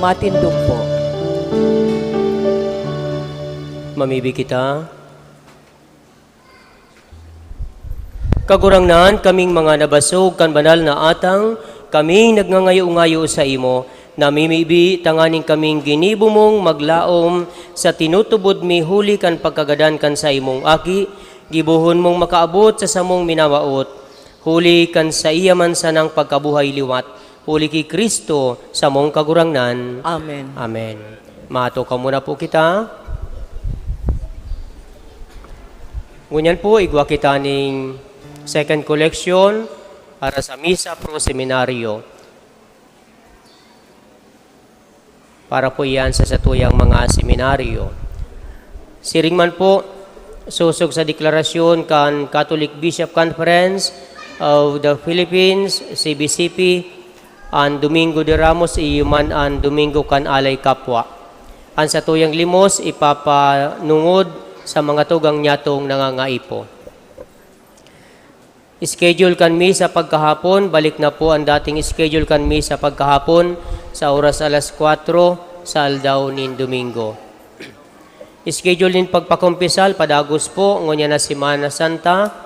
Matindog po. Mamibi kita. Kagurangnan, kaming mga nabasog kan banal na atang, kaming nagngangayo-ngayo saimo, namimibi tanganing kaming ginibo mong maglaom sa tinutubod mi huli kan pagkagadan kan saimong Aki, gibohon mong makaabot sa samong minamawot, huli kan saiya man sanang pagkabuhay liwat, huli ki Cristo, samong Kagurangnan. Amen. Amen. Matukaw muna po kita. Ngunyan po, igwa kita ning second collection para sa Misa Pro Seminario. Para po iyan sa satuyang mga seminaryo. Siring man po, sosog sa deklarasyon kan Catholic Bishop Conference of the Philippines, C B C P, an Domingo de Ramos iyo man an Domingo kan Alay Kapwa. An satuyang limos ipapanungod sa mga tugang niyatong nangangaipo. Schedule kan misa pagkahapon, balik na po an dating schedule kan misa pagkahapon sa oras alas kwatro sa aldaw nin Domingo. Schedule nin pagpakumpisal padagos po, ngunyan na Semana Santa.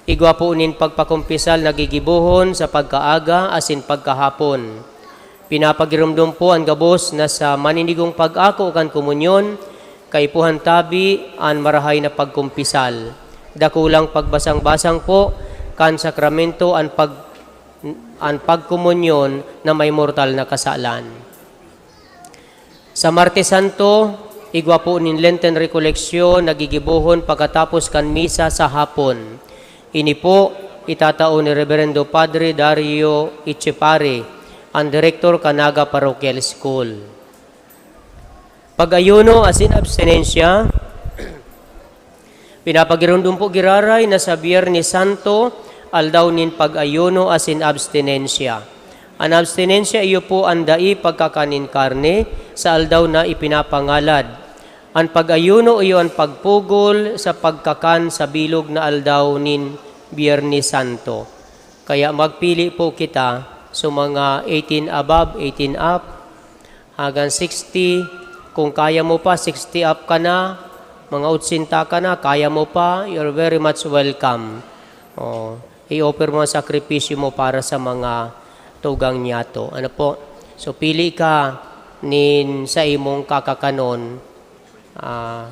Igwa po nin pagpakumpisal na gigibohon sa pagkaaga asin pagkahapon. Pinapagiromdom po an gabos na sa maninigong pag-ako kan komunyon, kaipuhan tabi an marahay na pagkumpisal. Dakulang pagbasang-basang po kan sakramento an pag-, an pagkomunyon na may mortal na kasalan. Sa Martes Santo, igwa po nin Lenten Rekoleksyon na gigibohon pagkatapos kan misa sa hapon. Ini po, itatao ni Reberendo Padre Dario Echepare, an direktor kan Naga Parochial School. Pag-ayuno asin abstinensya. Pinapagiromdom po giraray na sa Biyernes Santo, aldaw nin pag-ayuno asin abstinensya. An abstinensya iyo po an dai pagkakan nin karne sa aldaw na ipinapangalad. An pag-ayuno iyo an pagpugol sa pagkakan sa bilog na aldaw nin Biyernes Santo. Kaya magpili po kita sa mga eighteen above, eighteen up, hanggang sixty. Kung kaya mo pa, sixty up ka na, mga otsenta ka na, kaya mo pa, you're very much welcome. Oh, i-offer mo ang sakripisyo mo para sa mga tugang niyato. Ano po? So, pili ka nin sa imong kakakanon, ah,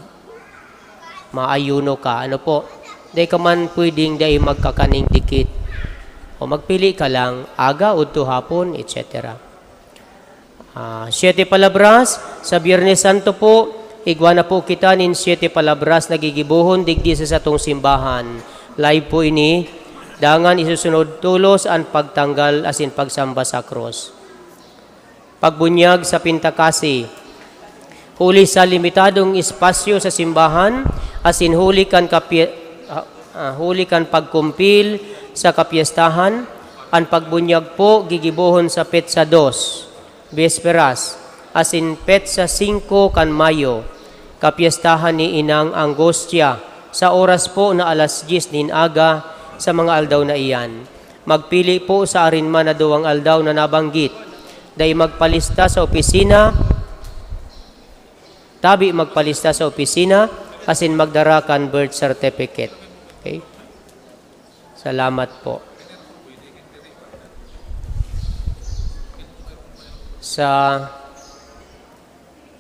maayuno ka. Ano po? Dai ka man pwedeng dai magkakaning dikit. O magpili ka lang, aga, udto, hapon, et cetera. Ah, Siete Palabras, sa Biyernes Santo po, igwa na po kita nin Siete Palabras na gigibohon digdi sa satong simbahan. Live po ini, dangan isusunod tolos an pagtanggal asin pagsamba sa krus. Pagbunyag sa Pintakasi. Huli sa limitadong espasyo sa simbahan, asin huli kan kapye-, ah, ah, huli kan pagkumpil sa kapyestahan, an pagbunyag po gigibohon sa petsa dos, Besperas, asin petsa singko kan Mayo, kapyestahan ni Inang Angustia, sa oras po na alas dyes nin aga sa mga aldaw na iyan. Magpili po sa arin man na duwang aldaw na nabanggit. Dai magpalista sa opisina, tabi magpalista sa opisina, asin magdara kan birth certificate. Okay? Salamat po. Sa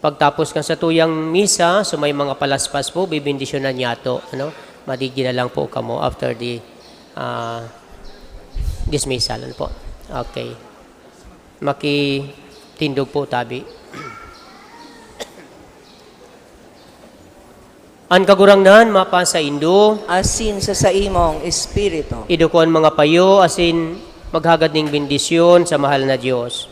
pagtapos kan satuyang misa, so may mga palaspas po, bibendisyonan niyato, ano? Madigdi na lang po kamo after the, ah, dismissal, ano po? Okay. Makitindog po, tabi. An Kagurangnan mapasaindo. Asin sa saimong espiritu. Iduko an mga payo asin maghagad ning bendisyon sa mahal na Dios.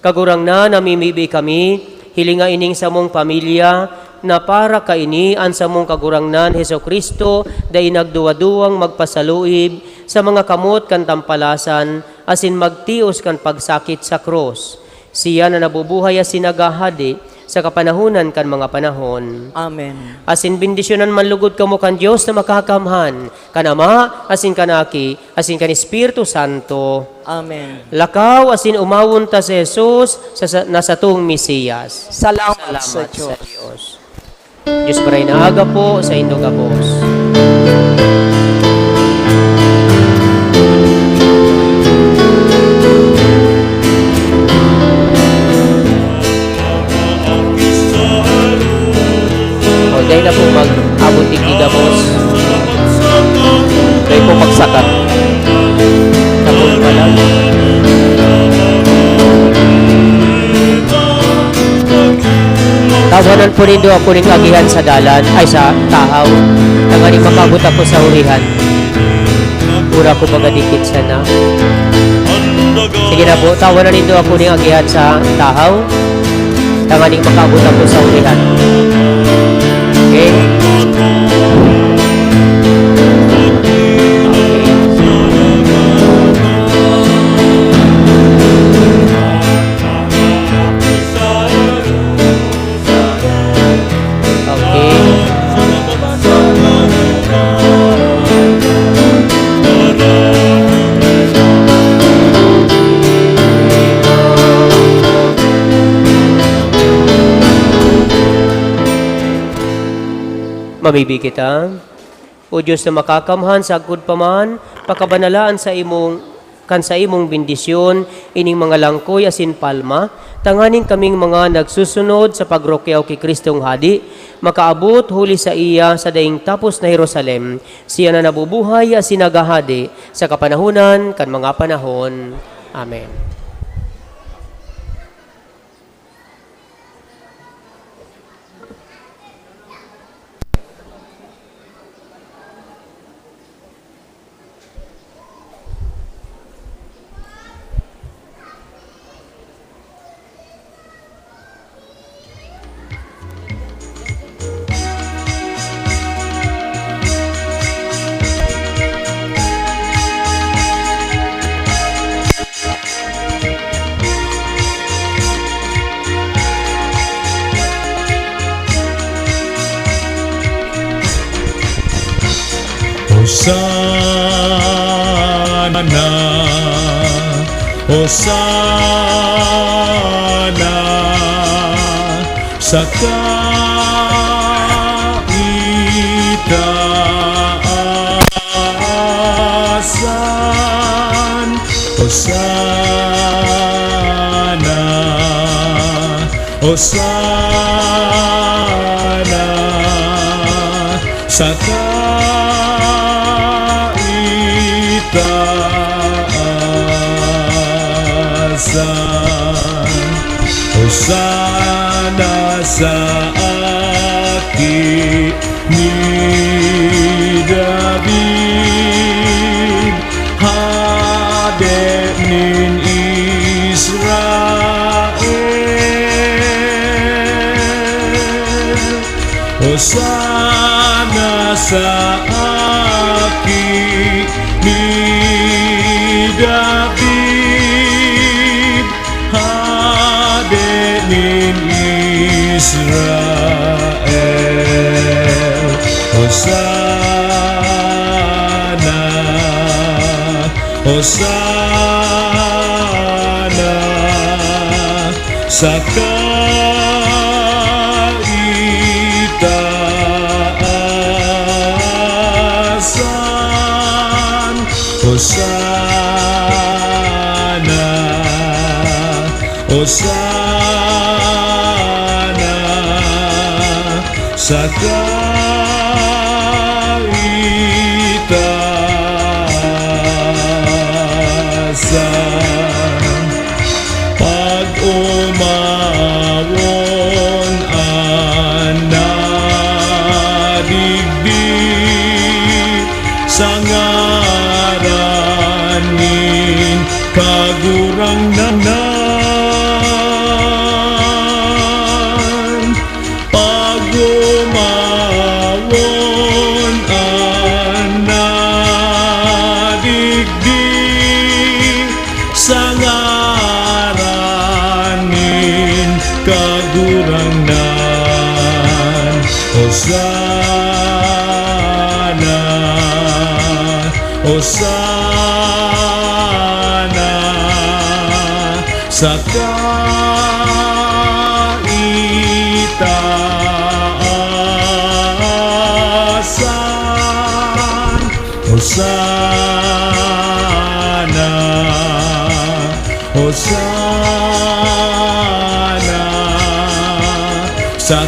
Kagurangnan, namimibi kami, hilinga ining samong pamilya, na para kaini an samong Kagurangnan Jesu-Cristo dai nagduwa-duwang magpasaluib sa mga kamot kan tampalasan asin magtios kan pagsakit sa krus. Siya na nabubuhay asin naghahade sa kapanahonan kan mga panahon. Amen. Asin bendisyonan man lugod kamo kan Dios na Makakamhan, kan Ama, asin kan Aki, asin kan Espiritu Santo. Amen. Lakaw asin omawon ta si Jesus sa, sa, na satong Mesiyas. Salamat sa Salamat Diyos. sa Diyos. Diyos Maray na aga po sa indo gabos. O, dahil na po mag-abot digdi gabos. Dahil po magsakat. Tapos pa lang. Tawanan po nindo ako ning agihan sa dalan, ay, sa tahaw. Tanganing makaabot ako sa hurihan. Pura ko baga dikit sana. Sige na po, tawanan nindo ako ning agihan sa tahaw. Tanganing makaabot ako sa hurihan. Okay? Okay. Mamibi kita. O Dios na Makakamhan, sagkod pa man, pakabanalaan sa imong, kan sa imong bendisyon, ining mga langkoy asin palma, tanganing kaming mga nagsusunod sa pagrukyaw ki Cristong Hadi, makaabot huli saiya sa daing tapos na Jerusalem. Siya na nabubuhay asin naghahade sa kapanahonan kan mga panahon. Amen. Hosana, Hosana sa kaitaasan. Hosana, Hosana sa kaitaasan. Hosana sa Aki ni David, Hade nin Israel. Hosana sa Aki ni David, Hade nin Israel. Hosana, Hosana sa kaitaasan. Hosana, Hosana sa kaitaasan. Pag-omawon an nadigdi sa ngaran nin Kagurangnan. Pag-omawon an nadigdi sa ngaran nin Kagurangnan. Hosana, Hosana sa kaitaasan. Hosana, Hosana sa